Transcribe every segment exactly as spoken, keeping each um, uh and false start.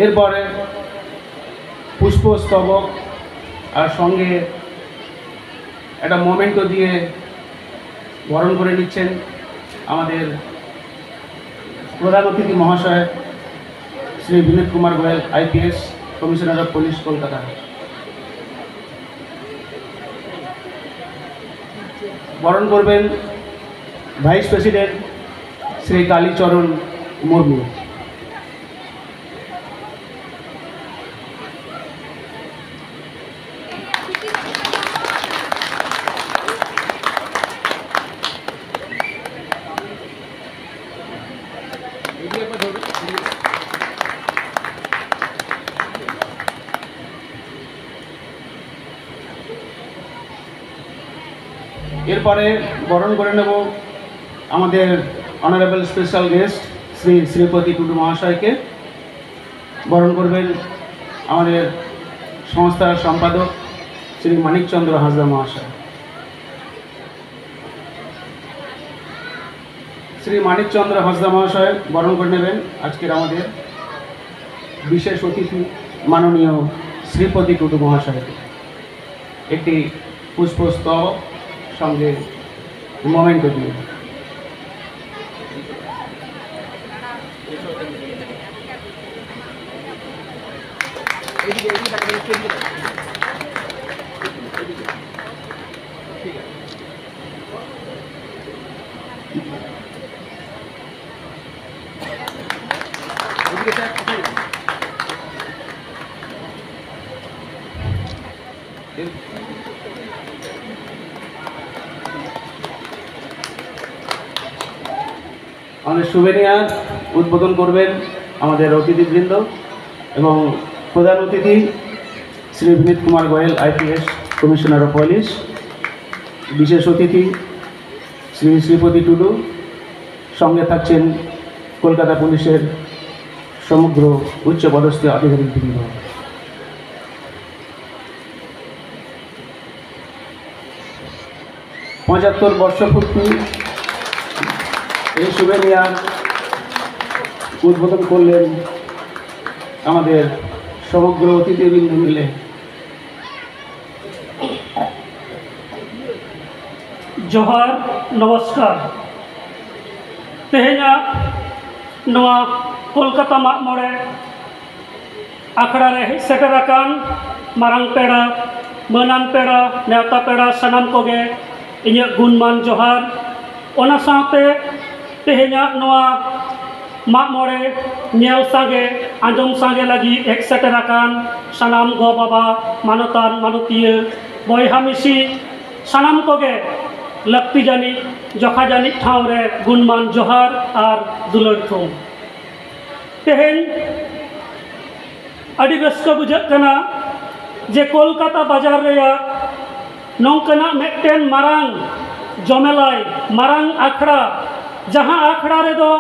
এরপরে পুষ্পস্তবক আর সঙ্গে একটা মোমেন্টো দিয়ে বরণ করে নিচ্ছেন আমাদের প্রধান অতিথি মহাশয় Shri Binod Kumar Goyal, IPS, commissioner of police, Kolkata. বরণ করবেন ভাইস প্রেসিডেন্ট শ্রী কালীচরণ মুর্মু। এরপরে বরণ করে নেব আমাদের honourable special guest Shri Sripati Tudu মহাশয়কে। বরণ করবেন আমাদের সংস্থার সম্পাদক শ্রী মানিকচন্দ্র হাঁসদা মহাশয়। শ্রী মানিকচন্দ্র হাঁসদা মহাশয় বরণ করে নেবেন আজকের আমাদের বিশেষ অতিথি মাননীয় শ্রীপতি টুডু মহাশয়কে। একটি পুষ্পস্তবক সঙ্গে মোমেন্টো দিয়ে। আমাদের সুভেনিয়ার উদ্বোধন করবেন আমাদের অতিথিবৃন্দ এবং প্রধান অতিথি Shri Vineet Kumar Goyal, IPS, commissioner of police, বিশেষ অতিথি শ্রী শ্রীপতি টুডু, সঙ্গে থাকছেন কলকাতা পুলিশের সমগ্র উচ্চপদস্থ আধিকারিকবৃন্দ। পঁচাত্তর বর্ষপূর্তি এই সুভেনিয়ার উদ্বোধন করলেন আমাদের সমগ্র অতিথিবৃন্দ মিলে। ᱡᱚᱦᱟᱨ, ᱱᱚᱢᱚᱥᱠᱟᱨ᱾ ᱛᱮᱦᱮᱧᱟᱜ ᱱᱚᱣᱟ ᱠᱳᱞᱠᱟᱛᱟ ᱢᱟᱜ ᱢᱚᱬᱮ ᱟᱠᱷᱲᱟ ᱨᱮ ᱦᱮᱡ ᱥᱮᱴᱮᱨ ᱟᱠᱟᱱ ᱢᱟᱨᱟᱝ ᱯᱮᱲᱟ, ᱢᱟᱹᱱᱟᱱ ᱯᱮᱲᱟ, ᱱᱮᱣᱛᱟ ᱯᱮᱲᱟ, ᱥᱟᱱᱟᱢ ᱠᱚᱜᱮ ᱤᱧᱟᱹᱜ ᱜᱩᱱᱢᱟᱱ ᱡᱚᱦᱟᱨ᱾ ᱚᱱᱟ ᱥᱟᱶᱛᱮ ᱛᱮᱦᱮᱧᱟᱜ ᱱᱚᱣᱟ ᱢᱟᱜ ᱢᱚᱬᱮ ᱧᱮᱞ ᱥᱟᱸᱜᱮ, ᱟᱸᱡᱚᱢ ᱥᱟᱸᱜᱮ ᱞᱟᱹᱜᱤᱫ ᱦᱮᱡ ᱥᱮᱴᱮᱨ ᱟᱠᱟᱱ ᱥᱟᱱᱟᱢ ᱜᱚ ᱵᱟᱵᱟ, ᱢᱟᱱᱚᱛᱟᱱ ᱢᱟᱱᱚᱛᱤᱭᱟᱹ, ᱵᱚᱭᱦᱟ ᱢᱤᱥᱤ, ᱥᱟᱱᱟᱢ ᱠᱚᱜᱮ ᱞᱟᱹᱠᱛᱤ ᱡᱟᱹᱱᱤᱡ ᱡᱚᱠᱷᱟ ᱡᱟᱹᱱᱤᱡ ᱴᱷᱟᱶ ᱨᱮ ᱜᱩᱱᱢᱟᱱ ᱡᱚᱦᱟᱨ ᱟᱨ ᱫᱩᱞᱟᱹᱲ ᱛᱷᱩᱢ᱾ ᱛᱮᱦᱮᱧ ᱟᱹᱰᱤ ᱨᱟᱹᱥᱠᱟᱹ ᱵᱩᱡᱷᱟᱹᱜ ᱠᱟᱱᱟ ᱡᱮ ᱠᱳᱞᱠᱟᱛᱟ ᱵᱟᱡᱟᱨ ᱨᱮᱭᱟᱜ ᱱᱚᱝᱠᱟᱱᱟᱜ ᱢᱤᱫᱴᱮᱱ ᱢᱟᱨᱟᱝ ᱡᱚᱢᱮᱞᱟᱭ, ᱢᱟᱨᱟᱝ ᱟᱠᱷᱲᱟ, ᱡᱟᱦᱟᱸ ᱟᱠᱷᱲᱟ ᱨᱮᱫᱚ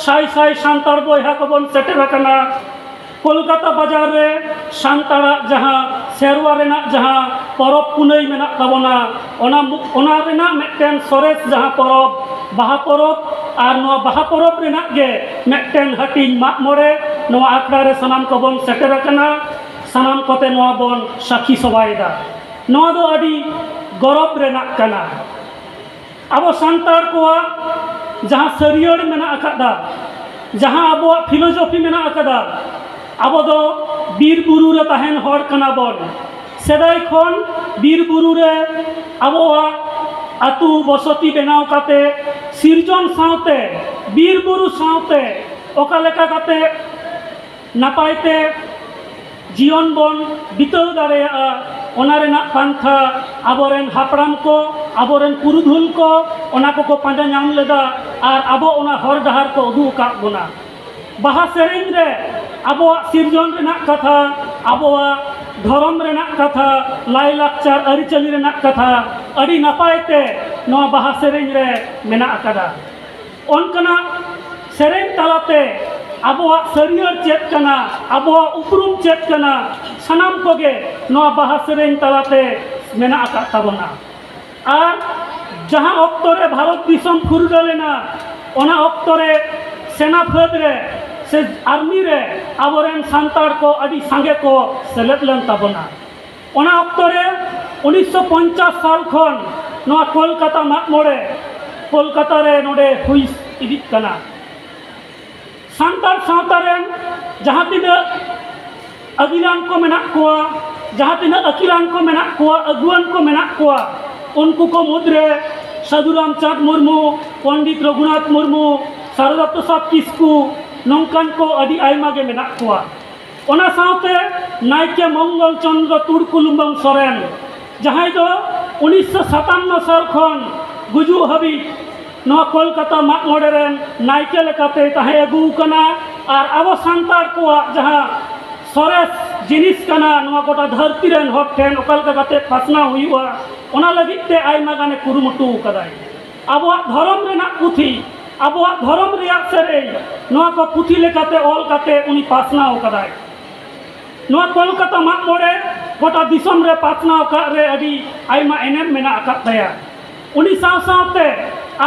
ᱥᱟᱭ ᱥᱟᱭ ᱥᱟᱱᱛᱟᱲ ᱵᱚᱭᱦᱟ ᱠᱚᱵᱚᱱ ᱥᱮᱴᱮᱨ ᱟᱠᱟᱱᱟ᱾ ᱠᱳᱞᱠᱟᱛᱟ ᱵᱟᱡᱟᱨ ᱨᱮ ᱥᱟᱱᱛᱟᱲᱟᱜ ᱡᱟᱦᱟᱸ ᱥᱮᱨᱣᱟ ᱨᱮᱱᱟᱜ ᱡᱟᱦᱟᱸ ᱯᱚᱨᱚᱵᱽ ᱯᱩᱱᱟᱹᱭ ᱢᱮᱱᱟᱜ ᱛᱟᱵᱚᱱᱟ, ᱚᱱᱟ ᱢᱩ-, ᱚᱱᱟ ᱨᱮᱱᱟᱜ ᱢᱤᱫᱴᱮᱱ ᱥᱚᱨᱮᱥ ᱡᱟᱦᱟᱸ ᱯᱚᱨᱚᱵᱽ, ᱵᱟᱦᱟ ᱯᱚᱨᱚᱵᱽ, ᱟᱨ ᱱᱚᱣᱟ ᱵᱟᱦᱟ ᱯᱚᱨᱚᱵᱽ ᱨᱮᱱᱟᱜ ᱜᱮ ᱢᱤᱫᱴᱮᱱ ᱦᱟᱹᱴᱤᱧ ᱢᱟᱜ ᱢᱚᱬᱮ, ᱱᱚᱣᱟ ᱟᱠᱷᱲᱟ ᱨᱮ ᱥᱟᱱᱟᱢ ᱠᱚᱵᱚᱱ ᱥᱮᱴᱮᱨ ᱟᱠᱟᱱᱟ, ᱥᱟᱱᱟᱢ ᱠᱚᱛᱮ ᱱᱚᱣᱟ ᱵᱚᱱ ᱥᱟᱹᱠᱷᱤ ᱥᱚᱵᱷᱟᱭᱮᱫᱟ᱾ ᱱᱚᱣᱟ ᱫᱚ ᱟᱹᱰᱤ ᱜᱚᱨᱚᱵᱽ ᱨᱮᱱᱟᱜ ᱠᱟᱱᱟ᱾ ᱟᱵᱚ ᱥᱟᱱᱛᱟᱲ ᱠᱚᱣᱟᱜ ᱡᱟᱦᱟᱸ ᱥᱟᱹᱨᱭᱟᱹᱲ ᱢᱮᱱᱟᱜ ᱟᱠᱟᱫᱟ, ᱡᱟᱦᱟᱸ ᱟᱵᱚᱣᱟᱜ ᱯᱷᱤᱞᱳᱡᱚᱯᱷᱤ ᱢᱮᱱᱟᱜ ᱟᱠᱟᱫᱟ, ᱟᱵᱚ ᱫᱚ ᱵᱤᱨ ᱵᱩᱨᱩ ᱨᱮ ᱛᱟᱦᱮᱱ ᱦᱚᱲ ᱠᱟᱱᱟ ᱵᱚᱱ᱾ ᱥᱮᱫᱟᱭ ᱠᱷᱚᱱ ᱵᱤᱨ ᱵᱩᱨᱩ ᱨᱮ ᱟᱵᱚᱣᱟᱜ ᱟᱹᱛᱩ ᱵᱚᱥᱚᱛᱤ ᱵᱮᱱᱟᱣ ᱠᱟᱛᱮ, ᱥᱤᱨᱡᱚᱱ ᱥᱟᱶᱛᱮ, ᱵᱤᱨ ᱵᱩᱨᱩ ᱥᱟᱶᱛᱮ ᱚᱠᱟ ᱞᱮᱠᱟ ᱠᱟᱛᱮ ᱱᱟᱯᱟᱭ ᱛᱮ ᱡᱤᱭᱚᱱ ᱵᱚᱱ ᱵᱤᱛᱟᱹᱣ ᱫᱟᱲᱮᱭᱟᱜᱼᱟ, ᱚᱱᱟ ᱨᱮᱱᱟᱜ ᱯᱟᱱᱛᱷᱟ ᱟᱵᱚᱨᱮᱱ ᱦᱟᱯᱲᱟᱢ ᱠᱚ, ᱟᱵᱚᱨᱮᱱ ᱯᱩᱨᱩᱫᱷᱩᱞ ᱠᱚ ᱚᱱᱟ ᱠᱚᱠᱚ ᱯᱟᱸᱡᱟ ᱧᱟᱢ ᱞᱮᱫᱟ ᱟᱨ ᱟᱵᱚ ᱚᱱᱟ ᱦᱚᱨ ᱰᱟᱦᱟᱨ ᱠᱚ ᱩᱫᱩᱜ ᱟᱠᱟᱫ ᱵᱚᱱᱟ᱾ ᱵᱟᱦᱟ ᱥᱮᱨᱮᱧ ᱨᱮ ᱟᱵᱚᱣᱟᱜ ᱥᱤᱨᱡᱚᱱ ᱨᱮᱱᱟᱜ ᱠᱟᱛᱷᱟ, ᱟᱵᱚᱣᱟᱜ ᱫᱷᱚᱨᱚᱢ ᱨᱮᱱᱟᱜ ᱠᱟᱛᱷᱟ, ᱞᱟᱭᱼᱞᱟᱠᱪᱟᱨ ᱟᱹᱨᱤᱪᱟᱹᱞᱤ ᱨᱮᱱᱟᱜ ᱠᱟᱛᱷᱟ ᱟᱹᱰᱤ ᱱᱟᱯᱟᱭ ᱛᱮ ᱱᱚᱣᱟ ᱵᱟᱦᱟ ᱥᱮᱨᱮᱧ ᱨᱮ ᱢᱮᱱᱟᱜ ᱟᱠᱟᱫᱟ᱾ ᱚᱱᱠᱟᱱᱟᱜ ᱥᱮᱨᱮᱧ ᱛᱟᱞᱟᱛᱮ ᱟᱵᱚᱣᱟᱜ ᱥᱟᱹᱨᱭᱟᱹᱲ ᱪᱮᱫ ᱠᱟᱱᱟ, ᱟᱵᱚᱣᱟᱜ ᱩᱯᱨᱩᱢ ᱪᱮᱫ ᱠᱟᱱᱟ, ᱥᱟᱱᱟᱢ ᱠᱚᱜᱮ ᱱᱚᱣᱟ ᱵᱟᱦᱟ ᱥᱮᱨᱮᱧ ᱛᱟᱞᱟᱛᱮ ᱢᱮᱱᱟᱜ ᱟᱠᱟᱫ ᱛᱟᱵᱚᱱᱟ᱾ ᱟᱨ ᱡᱟᱦᱟᱸ ᱚᱠᱛᱚ ᱨᱮ ᱵᱷᱟᱨᱚᱛ ᱫᱤᱥᱚᱢ ᱯᱷᱩᱨᱜᱟᱹᱞ ᱮᱱᱟ, ᱚᱱᱟ ᱚᱠᱛᱚ ᱨᱮ ᱥᱮᱱᱟ ᱯᱷᱟᱹᱫᱽ ᱨᱮ ᱥᱮ ᱟᱨᱢᱤ ᱨᱮ ᱟᱵᱚᱨᱮᱱ ᱥᱟᱱᱛᱟᱲ ᱠᱚ ᱟᱹᱰᱤ ᱥᱟᱸᱜᱮ ᱠᱚ ᱥᱮᱞᱮᱫ ᱞᱮᱱ ᱛᱟᱵᱚᱱᱟ᱾ ᱚᱱᱟ ᱚᱠᱛᱚ ᱨᱮ ᱩᱱᱤᱥᱥᱚ ᱯᱚᱧᱪᱟᱥ ᱥᱟᱞ ᱠᱷᱚᱱ ᱱᱚᱣᱟ ᱠᱳᱞᱠᱟᱛᱟ ᱢᱟᱜ ᱢᱚᱬᱮ ᱠᱳᱞᱠᱟᱛᱟ ᱨᱮ ᱱᱚᱰᱮ ᱦᱩᱭ ᱤᱫᱤᱜ ᱠᱟᱱᱟ᱾ ᱥᱟᱱᱛᱟᱲ ᱥᱟᱶᱛᱟ ᱨᱮᱱ ᱡᱟᱦᱟᱸ ᱛᱤᱱᱟᱹᱜ ᱟᱹᱜᱤᱞᱟᱱ ᱠᱚ ᱢᱮᱱᱟᱜ ᱠᱚᱣᱟ, ᱡᱟᱦᱟᱸ ᱛᱤᱱᱟᱹᱜ ᱟᱹᱠᱤᱞᱟᱱ ᱠᱚ ᱢᱮᱱᱟᱜ ᱠᱚᱣᱟ, ᱟᱹᱜᱩᱣᱟᱹᱱ ᱠᱚ ᱢᱮᱱᱟᱜ ᱠᱚᱣᱟ, ᱩᱱᱠᱩ ᱠᱚ ᱢᱩᱫᱽᱨᱮ ᱥᱟᱹᱫᱷᱩ ᱨᱟᱢᱪᱟᱸᱫᱽ ᱢᱩᱨᱢᱩ, ᱯᱚᱱᱰᱤᱛ ᱨᱚᱜᱷᱩᱱᱟᱛᱷ ᱢᱩᱨᱢᱩ, ᱥᱟᱨᱚᱫᱟ ᱯᱨᱚᱥᱟᱫᱽ ᱠᱤᱥᱠᱩ, ᱱᱚᱝᱠᱟᱱ ᱠᱚ ᱟᱹᱰᱤ ᱟᱭᱢᱟ ᱜᱮ ᱢᱮᱱᱟᱜ ᱠᱚᱣᱟ᱾ ᱚᱱᱟ ᱥᱟᱶᱛᱮ ᱱᱟᱭᱠᱮ ᱢᱚᱝᱜᱚᱞ ᱪᱚᱸᱫᱽᱨᱚ ᱛᱩᱲᱠᱩᱞᱩᱢᱵᱟᱢ ᱥᱚᱨᱮᱱ, ᱡᱟᱦᱟᱸᱭ ᱫᱚ ᱩᱱᱤᱥᱥᱚ ᱥᱟᱛᱟᱱᱱᱚ ᱥᱟᱞ ᱠᱷᱚᱱ ᱜᱩᱡᱩᱜ ᱦᱟᱹᱵᱤᱡ ᱱᱚᱣᱟ ᱠᱳᱞᱠᱟᱛᱟ ᱢᱟᱜ ᱢᱚᱬᱮ ᱨᱮᱱ ᱱᱟᱭᱠᱮ ᱞᱮᱠᱟᱛᱮ ᱛᱟᱦᱮᱸ ᱟᱹᱜᱩ ᱟᱠᱟᱱᱟ᱾ ᱟᱨ ᱟᱵᱚ ᱥᱟᱱᱛᱟᱲ ᱠᱚᱣᱟᱜ ᱡᱟᱦᱟᱸ ᱥᱚᱨᱮᱥ ᱡᱤᱱᱤᱥ ᱠᱟᱱᱟ, ᱱᱚᱣᱟ ᱜᱚᱴᱟ ᱫᱷᱟᱹᱨᱛᱤ ᱨᱮᱱ ᱦᱚᱲ ᱴᱷᱮᱱ ᱚᱠᱟ ᱞᱮᱠᱟ ᱠᱟᱛᱮ ᱯᱟᱥᱱᱟᱣ ᱦᱩᱭᱩᱜᱼᱟ, ᱚᱱᱟ ᱞᱟᱹᱜᱤᱫ ᱛᱮ ᱟᱭᱢᱟ ᱜᱟᱱᱮ ᱠᱩᱨᱩᱢᱩᱴᱩ ᱟᱠᱟᱫᱟᱭ᱾ ᱟᱵᱚᱣᱟᱜ ᱫᱷᱚᱨᱚᱢ ᱨᱮᱱᱟᱜ ᱯᱩᱛᱷᱤ, ᱟᱵᱚᱣᱟᱜ ᱫᱷᱚᱨᱚᱢ ᱨᱮᱭᱟᱜ ᱥᱮᱨᱮᱧ, ᱱᱚᱣᱟ ᱠᱚ ᱯᱩᱛᱷᱤ ᱞᱮᱠᱟᱛᱮ ᱚᱞ ᱠᱟᱛᱮ ᱩᱱᱤ ᱯᱟᱥᱱᱟᱣ ᱟᱠᱟᱫᱟᱭ᱾ ᱱᱚᱣᱟ ᱠᱳᱞᱠᱟᱛᱟ ᱢᱟᱜ ᱢᱚᱬᱮ ᱜᱚᱴᱟ ᱫᱤᱥᱚᱢ ᱨᱮ ᱯᱟᱥᱱᱟᱣ ᱟᱠᱟᱫ ᱨᱮ ᱟᱹᱰᱤ ᱟᱭᱢᱟ ᱮᱱᱮᱢ ᱢᱮᱱᱟᱜ ᱟᱠᱟᱫ ᱛᱟᱭᱟ᱾ ᱩᱱᱤ ᱥᱟᱶ ᱥᱟᱶᱛᱮ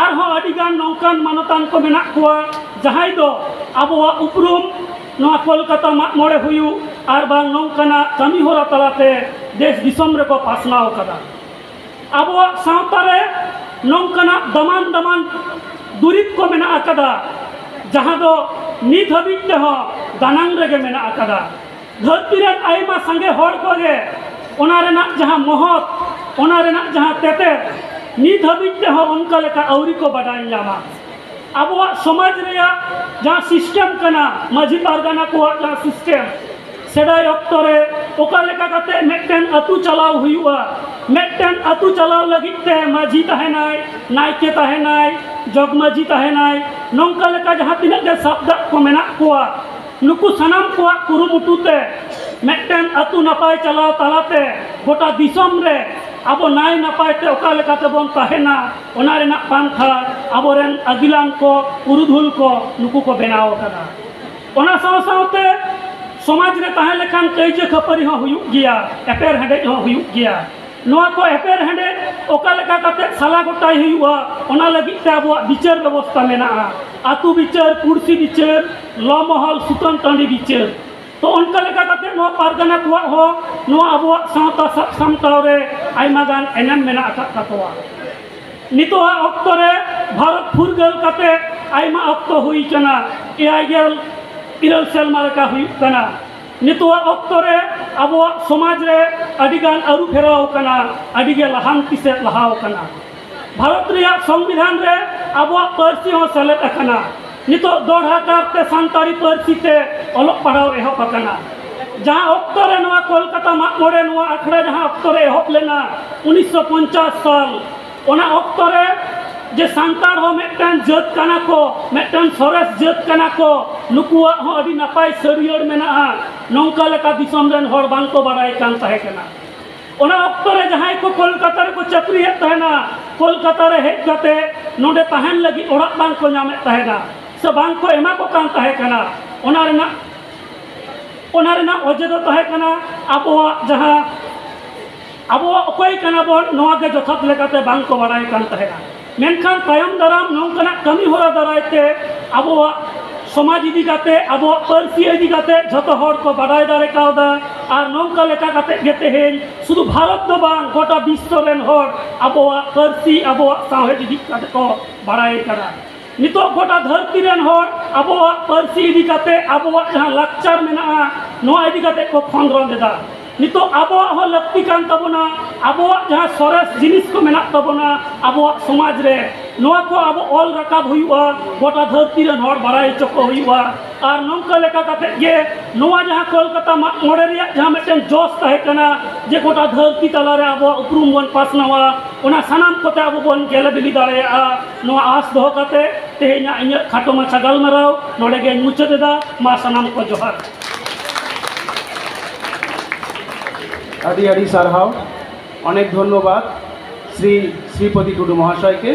ᱟᱨᱦᱚᱸ ᱟᱹᱰᱤ ᱜᱟᱱ ᱱᱚᱝᱠᱟᱱ ᱢᱟᱱᱚᱛᱟᱱ ᱠᱚ ᱢᱮᱱᱟᱜ ᱠᱚᱣᱟ, ᱡᱟᱦᱟᱸᱭ ᱫᱚ ᱟᱵᱚᱣᱟᱜ ᱩᱯᱨᱩᱢ ᱱᱚᱣᱟ ᱠᱳᱞᱠᱟᱛᱟ ᱢᱟᱜ ᱢᱚᱬᱮ ᱦᱩᱭᱩᱜ ᱟᱨ ᱵᱟᱝ ᱱᱚᱝᱠᱟᱱᱟᱜ ᱠᱟᱹᱢᱤ ᱦᱚᱨᱟ ᱛᱟᱞᱟᱛᱮ ᱫᱮᱥ ᱫᱤᱥᱚᱢ ᱨᱮᱠᱚ ᱯᱟᱥᱱᱟᱣ ᱟᱠᱟᱫᱟ᱾ ᱟᱵᱚᱣᱟᱜ ᱥᱟᱶᱛᱟ ᱨᱮ ᱱᱚᱝᱠᱟᱱᱟᱜ ᱫᱟᱢᱟᱱ ᱫᱟᱢᱟᱱ ᱫᱩᱨᱤᱵᱽ ᱠᱚ ᱢᱮᱱᱟᱜ ᱟᱠᱟᱫᱟ, ᱡᱟᱦᱟᱸ ᱫᱚ ᱱᱤᱛ ᱦᱟᱹᱵᱤᱡ ᱛᱮᱦᱚᱸ ᱫᱟᱱᱟᱝ ᱨᱮᱜᱮ ᱢᱮᱱᱟᱜ ᱟᱠᱟᱫᱟ᱾ ᱫᱷᱟᱹᱨᱛᱤ ᱨᱮᱱ ᱟᱭᱢᱟ ᱥᱟᱸᱜᱮ ᱦᱚᱲ ᱠᱚᱜᱮ ᱚᱱᱟ ᱨᱮᱱᱟᱜ ᱡᱟᱦᱟᱸ ᱢᱚᱦᱚᱛ, ᱚᱱᱟ ᱨᱮᱱᱟᱜ ᱡᱟᱦᱟᱸ ᱛᱮᱛᱮᱫ, ᱱᱤᱛ ᱦᱟᱹᱵᱤᱡ ᱛᱮᱦᱚᱸ ᱚᱱᱠᱟ ᱞᱮᱠᱟ ᱟᱹᱣᱨᱤ ᱠᱚ ᱵᱟᱰᱟᱭ ᱧᱟᱢᱟ᱾ ᱟᱵᱚᱣᱟᱜ ᱥᱚᱢᱟᱡᱽ ᱨᱮᱭᱟᱜ ᱡᱟᱦᱟᱸ ᱥᱤᱥᱴᱮᱢ ᱠᱟᱱᱟ, ᱢᱟᱹᱡᱷᱤ ᱯᱟᱨᱜᱟᱱᱟ ᱠᱚᱣᱟᱜ ᱡᱟᱦᱟᱸ ᱥᱤᱥᱴᱮᱢ, ᱥᱮᱫᱟᱭ ᱚᱠᱛᱚ ᱨᱮ ᱚᱠᱟ ᱞᱮᱠᱟ ᱠᱟᱛᱮ ᱢᱤᱫᱴᱮᱱ ᱟᱹᱛᱩ ᱪᱟᱞᱟᱣ ᱦᱩᱭᱩᱜᱼᱟ, ᱢᱤᱫᱴᱮᱱ ᱟᱹᱛᱩ ᱪᱟᱞᱟᱣ ᱞᱟᱹᱜᱤᱫ ᱛᱮ ᱢᱟᱹᱡᱷᱤ ᱛᱟᱦᱮᱱᱟᱭ, ᱱᱟᱭᱠᱮ ᱛᱟᱦᱮᱱᱟᱭ, ᱡᱚᱜᱽ ᱢᱟᱹᱡᱷᱤ ᱛᱟᱦᱮᱱᱟᱭ, ᱱᱚᱝᱠᱟ ᱞᱮᱠᱟ ᱡᱟᱦᱟᱸ ᱛᱤᱱᱟᱹᱜ ᱜᱮ ᱥᱟᱵ ᱫᱟᱜ ᱠᱚ ᱢᱮᱱᱟᱜ ᱠᱚᱣᱟ, ᱱᱩᱠᱩ ᱥᱟᱱᱟᱢ ᱠᱚᱣᱟᱜ ᱠᱩᱨᱩᱢᱩᱴᱩ ᱛᱮ ᱢᱤᱫᱴᱮᱱ ᱟᱹᱛᱩ ᱱᱟᱯᱟᱭ ᱪᱟᱞᱟᱣ ᱛᱟᱞᱟᱛᱮ ᱜᱚᱴᱟ ᱫᱤᱥᱚᱢ ᱨᱮ ᱟᱵᱚ ᱱᱟᱭ ᱱᱟᱯᱟᱭ ᱛᱮ ᱚᱠᱟ ᱞᱮᱠᱟ ᱛᱮᱵᱚᱱ ᱛᱟᱦᱮᱱᱟ, ᱚᱱᱟ ᱨᱮᱱᱟᱜ ᱯᱟᱱᱛᱷᱟ ᱟᱵᱚᱨᱮᱱ ᱟᱹᱜᱤᱞᱟᱱ ᱠᱚ, ᱯᱩᱨᱩᱫᱷᱩᱞ ᱠᱚ, ᱱᱩᱠᱩ ᱠᱚ ᱵᱮᱱᱟᱣ ᱟᱠᱟᱫᱟ᱾ ᱚᱱᱟ ᱥᱟᱶ ᱥᱟᱶᱛᱮ ᱥᱚᱢᱟᱡᱽ ᱨᱮ ᱛᱟᱦᱮᱸ ᱞᱮᱠᱷᱟᱱ ᱠᱟᱹᱭᱡᱟᱹ ᱠᱷᱟᱹᱯᱟᱹᱨᱤ ᱦᱚᱸ ᱦᱩᱭᱩᱜ ᱜᱮᱭᱟ, ᱮᱯᱮᱨ ᱦᱮᱸᱰᱮᱡ ᱦᱚᱸ ᱦᱩᱭᱩᱜ ᱜᱮᱭᱟ᱾ ᱱᱚᱣᱟ ᱠᱚ ᱮᱯᱮᱨ ᱦᱮᱸᱰᱮᱡ ᱚᱠᱟ ᱞᱮᱠᱟ ᱠᱟᱛᱮ ᱥᱟᱞᱟ ᱜᱚᱴᱟᱭ ᱦᱩᱭᱩᱜᱼᱟ, ᱚᱱᱟ ᱞᱟᱹᱜᱤᱫ ᱛᱮ ᱟᱵᱚᱣᱟᱜ ᱵᱤᱪᱟᱹᱨ ᱵᱮᱵᱚᱥᱛᱟ ᱢᱮᱱᱟᱜᱼᱟ᱾ ᱟᱹᱛᱩ ᱵᱤᱪᱟᱹᱨ, ᱯᱩᱲᱥᱤ ᱵᱤᱪᱟᱹᱨ, ᱞᱚ ᱢᱚᱦᱚᱞ, ᱥᱩᱛᱟᱹᱱ ᱴᱟᱺᱰᱤ ᱵᱤᱪᱟᱹᱨ᱾ ᱛᱚ, ᱚᱱᱠᱟ ᱞᱮᱠᱟ ᱠᱟᱛᱮ ᱱᱚᱣᱟ ᱯᱟᱨᱜᱟᱱᱟ ᱠᱚᱣᱟᱜ ᱦᱚᱸ ᱱᱚᱣᱟ ᱟᱵᱚᱣᱟᱜ ᱥᱟᱶᱛᱟ ᱥᱟᱵ ᱥᱟᱢᱴᱟᱣ ᱨᱮ ᱟᱭᱢᱟ ᱜᱟᱱ ᱮᱱᱮᱢ ᱢᱮᱱᱟᱜ ᱟᱠᱟᱫ ᱛᱟᱠᱚᱣᱟ᱾ ᱱᱤᱛᱚᱜᱟᱜ ᱚᱠᱛᱚ ᱨᱮ ᱵᱷᱟᱨᱚᱛ ᱯᱷᱩᱨᱜᱟᱹᱞ ᱠᱟᱛᱮ ᱟᱭᱢᱟ ᱚᱠᱛᱚ ᱦᱩᱭ ᱠᱟᱱᱟ, ᱮᱭᱟᱭ ᱜᱮᱞ ᱤᱨᱟᱹᱞ ᱥᱮᱨᱢᱟ ᱞᱮᱠᱟ ᱦᱩᱭᱩᱜ ᱠᱟᱱᱟ᱾ ᱱᱤᱛᱚᱜᱟᱜ ᱚᱠᱛᱚ ᱨᱮ ᱟᱵᱚᱣᱟᱜ ᱥᱚᱢᱟᱡᱽ ᱨᱮ ᱟᱹᱰᱤᱜᱟᱱ ᱟᱹᱨᱩ ᱯᱷᱮᱨᱟᱣ ᱟᱠᱟᱱᱟ, ᱟᱹᱰᱤᱜᱮ ᱞᱟᱦᱟᱱᱛᱤ ᱥᱮᱫ ᱞᱟᱦᱟᱣ ᱟᱠᱟᱱᱟ᱾ ᱵᱷᱟᱨᱚᱛ ᱨᱮᱭᱟᱜ ᱥᱚᱝᱵᱤᱫᱷᱟᱱ ᱨᱮ ᱟᱵᱚᱣᱟᱜ ᱯᱟᱹᱨᱥᱤ ᱦᱚᱸ ᱥᱮᱞᱮᱫ ᱟᱠᱟᱱᱟ᱾ ᱱᱤᱛᱚᱜ ᱫᱚᱦᱲᱟ ᱠᱟᱨᱛᱮ ᱥᱟᱱᱛᱟᱲᱤ ᱯᱟᱹᱨᱥᱤ ᱛᱮ ᱚᱞᱚᱜ ᱯᱟᱲᱦᱟᱣ ᱮᱦᱚᱵ ᱟᱠᱟᱱᱟ᱾ ᱡᱟᱦᱟᱸ ᱚᱠᱛᱚ ᱨᱮ ᱱᱚᱣᱟ ᱠᱳᱞᱠᱟᱛᱟ ᱢᱟᱜ ᱢᱚᱬᱮ ᱱᱚᱣᱟ ᱟᱠᱷᱲᱟ ᱡᱟᱦᱟᱸ ᱚᱠᱛᱚ ᱨᱮ ᱮᱦᱚᱵ ᱞᱮᱱᱟ, ᱩᱱᱤᱥᱥᱚ ᱯᱚᱧᱪᱟᱥ ᱥᱟᱞ, ᱚᱱᱟ ᱚᱠᱛᱚ ᱨᱮ ᱡᱮ ᱥᱟᱱᱛᱟᱲ ᱦᱚᱸ ᱢᱤᱫᱴᱟᱝ ᱡᱟᱹᱛ ᱠᱟᱱᱟ ᱠᱚ, ᱢᱤᱫᱴᱟᱝ ᱥᱚᱨᱮᱥ ᱡᱟᱹᱛ ᱠᱟᱱᱟ ᱠᱚ, ᱱᱩᱠᱩᱣᱟᱜ ᱦᱚᱸ ᱟᱹᱰᱤ ᱱᱟᱯᱟᱭ ᱥᱟᱹᱨᱭᱟᱹᱲ ᱢᱮᱱᱟᱜᱼᱟ, ᱱᱚᱝᱠᱟ ᱞᱮᱠᱟ ᱫᱤᱥᱚᱢ ᱨᱮᱱ ᱦᱚᱲ ᱵᱟᱝ ᱠᱚ ᱵᱟᱲᱟᱭ ᱠᱟᱱ ᱛᱟᱦᱮᱸ ᱠᱟᱱᱟ᱾ ᱚᱱᱟ ᱚᱠᱛᱚ ᱨᱮ ᱡᱟᱦᱟᱸᱭ ᱠᱚ ᱠᱳᱞᱠᱟᱛᱟ ᱨᱮᱠᱚ ᱪᱟᱹᱠᱨᱤᱭᱮᱫ ᱛᱟᱦᱮᱱᱟ, ᱠᱳᱞᱠᱟᱛᱟ ᱨᱮ ᱦᱮᱡ ᱠᱟᱛᱮ ᱱᱚᱰᱮ ᱛᱟᱦᱮᱱ ᱞᱟᱹᱜᱤᱫ ᱚᱲᱟᱜ ᱵᱟᱝ ᱠᱚ ᱧᱟᱢᱮᱫ ᱛᱟᱦᱮᱱᱟ ᱥᱮ ᱵᱟᱝ ᱠᱚ ᱮᱢᱟ ᱠᱚ ᱠᱟᱱ ᱛᱟᱦᱮᱸ ᱠᱟᱱᱟ᱾ ᱚᱱᱟ ᱨᱮᱱᱟᱜ, ᱚᱱᱟ ᱨᱮᱱᱟᱜ ᱚᱡᱮ ᱫᱚ ᱛᱟᱦᱮᱸ ᱠᱟᱱᱟ ᱟᱵᱚᱣᱟᱜ ᱡᱟᱦᱟᱸ, ᱟᱵᱚᱣᱟᱜ ᱚᱠᱚᱭ ᱠᱟᱱᱟ ᱵᱚᱱ, ᱱᱚᱣᱟ ᱜᱮ ᱡᱚᱛᱷᱟᱛ ᱞᱮᱠᱟᱛᱮ ᱵᱟᱝ ᱠᱚ ᱵᱟᱲᱟᱭ ᱠᱟᱱ ᱛᱟᱦᱮᱱᱟ᱾ ᱢᱮᱱᱠᱷᱟᱱ ᱛᱟᱭᱚᱢ ᱫᱟᱨᱟᱢ ᱱᱚᱝᱠᱟᱱᱟᱜ ᱠᱟᱹᱢᱤ ᱦᱚᱨᱟ ᱫᱟᱨᱟᱭ ᱛᱮ ᱟᱵᱚᱣᱟᱜ ᱥᱚᱢᱟᱡᱽ ᱤᱫᱤ ᱠᱟᱛᱮ, ᱟᱵᱚᱣᱟᱜ ᱯᱟᱹᱨᱥᱤ ᱤᱫᱤ ᱠᱟᱛᱮ ᱡᱷᱚᱛᱚ ᱦᱚᱲ ᱠᱚ ᱵᱟᱰᱟᱭ ᱫᱟᱲᱮ ᱠᱟᱣᱫᱟ᱾ ᱟᱨ ᱱᱚᱝᱠᱟ ᱞᱮᱠᱟ ᱠᱟᱛᱮ ᱜᱮ ᱛᱮᱦᱮᱧ ᱥᱩᱫᱷᱩ ᱵᱷᱟᱨᱚᱛ ᱫᱚ ᱵᱟᱝ, ᱜᱚᱴᱟ ᱵᱤᱥᱥᱚ ᱨᱮᱱ ᱦᱚᱲ ᱟᱵᱚᱣᱟᱜ ᱯᱟᱹᱨᱥᱤ, ᱟᱵᱚᱣᱟᱜ ᱥᱟᱶᱦᱮᱫ ᱤᱫᱤ ᱠᱟᱛᱮ ᱠᱚ ᱵᱟᱲᱟᱭ ᱠᱟᱱᱟ᱾ ᱱᱤᱛᱚᱜ ᱜᱚᱴᱟ ᱫᱷᱟᱹᱨᱛᱤ ᱨᱮᱱ ᱦᱚᱲ ᱟᱵᱚᱣᱟᱜ ᱯᱟᱹᱨᱥᱤ ᱤᱫᱤ ᱠᱟᱛᱮ, ᱟᱵᱚᱣᱟᱜ ᱡᱟᱦᱟᱸ ᱞᱟᱠᱪᱟᱨ ᱢᱮᱱᱟᱜᱼᱟ, ᱱᱚᱣᱟ ᱤᱫᱤ ᱠᱟᱛᱮ ᱠᱚ ᱠᱷᱚᱸᱫᱽᱨᱚᱸᱫ ᱮᱫᱟ᱾ ᱱᱤᱛᱚᱜ ᱟᱵᱚᱣᱟᱜ ᱦᱚᱸ ᱞᱟᱹᱠᱛᱤ ᱠᱟᱱ ᱛᱟᱵᱚᱱᱟ, ᱟᱵᱚᱣᱟᱜ ᱡᱟᱦᱟᱸ ᱥᱚᱨᱮᱥ ᱡᱤᱱᱤᱥ ᱠᱚ ᱢᱮᱱᱟᱜ ᱛᱟᱵᱚᱱᱟ ᱟᱵᱚᱣᱟᱜ ᱥᱚᱢᱟᱡᱽ ᱨᱮ, ᱱᱚᱣᱟ ᱠᱚ ᱟᱵᱚ ᱚᱞ ᱨᱟᱠᱟᱵ ᱦᱩᱭᱩᱜᱼᱟ, ᱜᱚᱴᱟ ᱫᱷᱟᱹᱨᱛᱤ ᱨᱮᱱ ᱦᱚᱲ ᱵᱟᱲᱟᱭ ᱦᱚᱪᱚ ᱠᱚ ᱦᱩᱭᱩᱜᱼᱟ᱾ ᱟᱨ ᱱᱚᱝᱠᱟ ᱞᱮᱠᱟ ᱠᱟᱛᱮ ᱜᱮ ᱱᱚᱣᱟ ᱡᱟᱦᱟᱸ ᱠᱳᱞᱠᱟᱛᱟ ᱢᱟᱜ ᱢᱚᱬᱮ ᱨᱮᱭᱟᱜ ᱡᱟᱦᱟᱸ ᱢᱤᱫᱴᱮᱱ ᱡᱚᱥ ᱛᱟᱦᱮᱸ ᱠᱟᱱᱟ, ᱡᱮ ᱜᱚᱴᱟ ᱫᱷᱟᱹᱨᱛᱤ ᱛᱟᱞᱟᱨᱮ ᱟᱵᱚᱣᱟᱜ ᱩᱯᱨᱩᱢ ᱵᱚᱱ ᱯᱟᱥᱱᱟᱣᱟ, ᱚᱱᱟ ᱥᱟᱱᱟᱢ ᱠᱚᱛᱮ ᱟᱵᱚ ᱵᱚᱱ ᱜᱮᱞᱮ ᱵᱤᱞᱤ ᱫᱟᱲᱮᱭᱟᱜᱼᱟ, ᱱᱚᱣᱟ ᱟᱸᱥ ᱫᱚᱦᱚ ᱠᱟᱛᱮ ᱛᱮᱦᱮᱧᱟᱜ ᱤᱧᱟᱹᱜ ᱠᱷᱟᱴᱚ ᱢᱟᱪᱷᱟ ᱜᱟᱞᱢᱟᱨᱟᱣ ᱱᱚᱰᱮ ᱜᱮᱧ ᱢᱩᱪᱟᱹᱫ ᱮᱫᱟ᱾ ᱢᱟ ᱥᱟᱱᱟᱢ ᱠᱚ ᱡᱚᱦᱟᱨ᱾ ᱟᱹᱰᱤ ᱟᱹᱰᱤ ᱥᱟᱨᱦᱟᱣ, ᱚᱱᱮᱠ ᱫᱷᱚᱱᱱᱚᱵᱟᱫ ᱥᱨᱤ ᱥᱨᱤᱯᱚᱛᱤ ᱴᱩᱰᱩ ᱢᱚᱦᱟᱥᱚᱭ ᱠᱮ᱾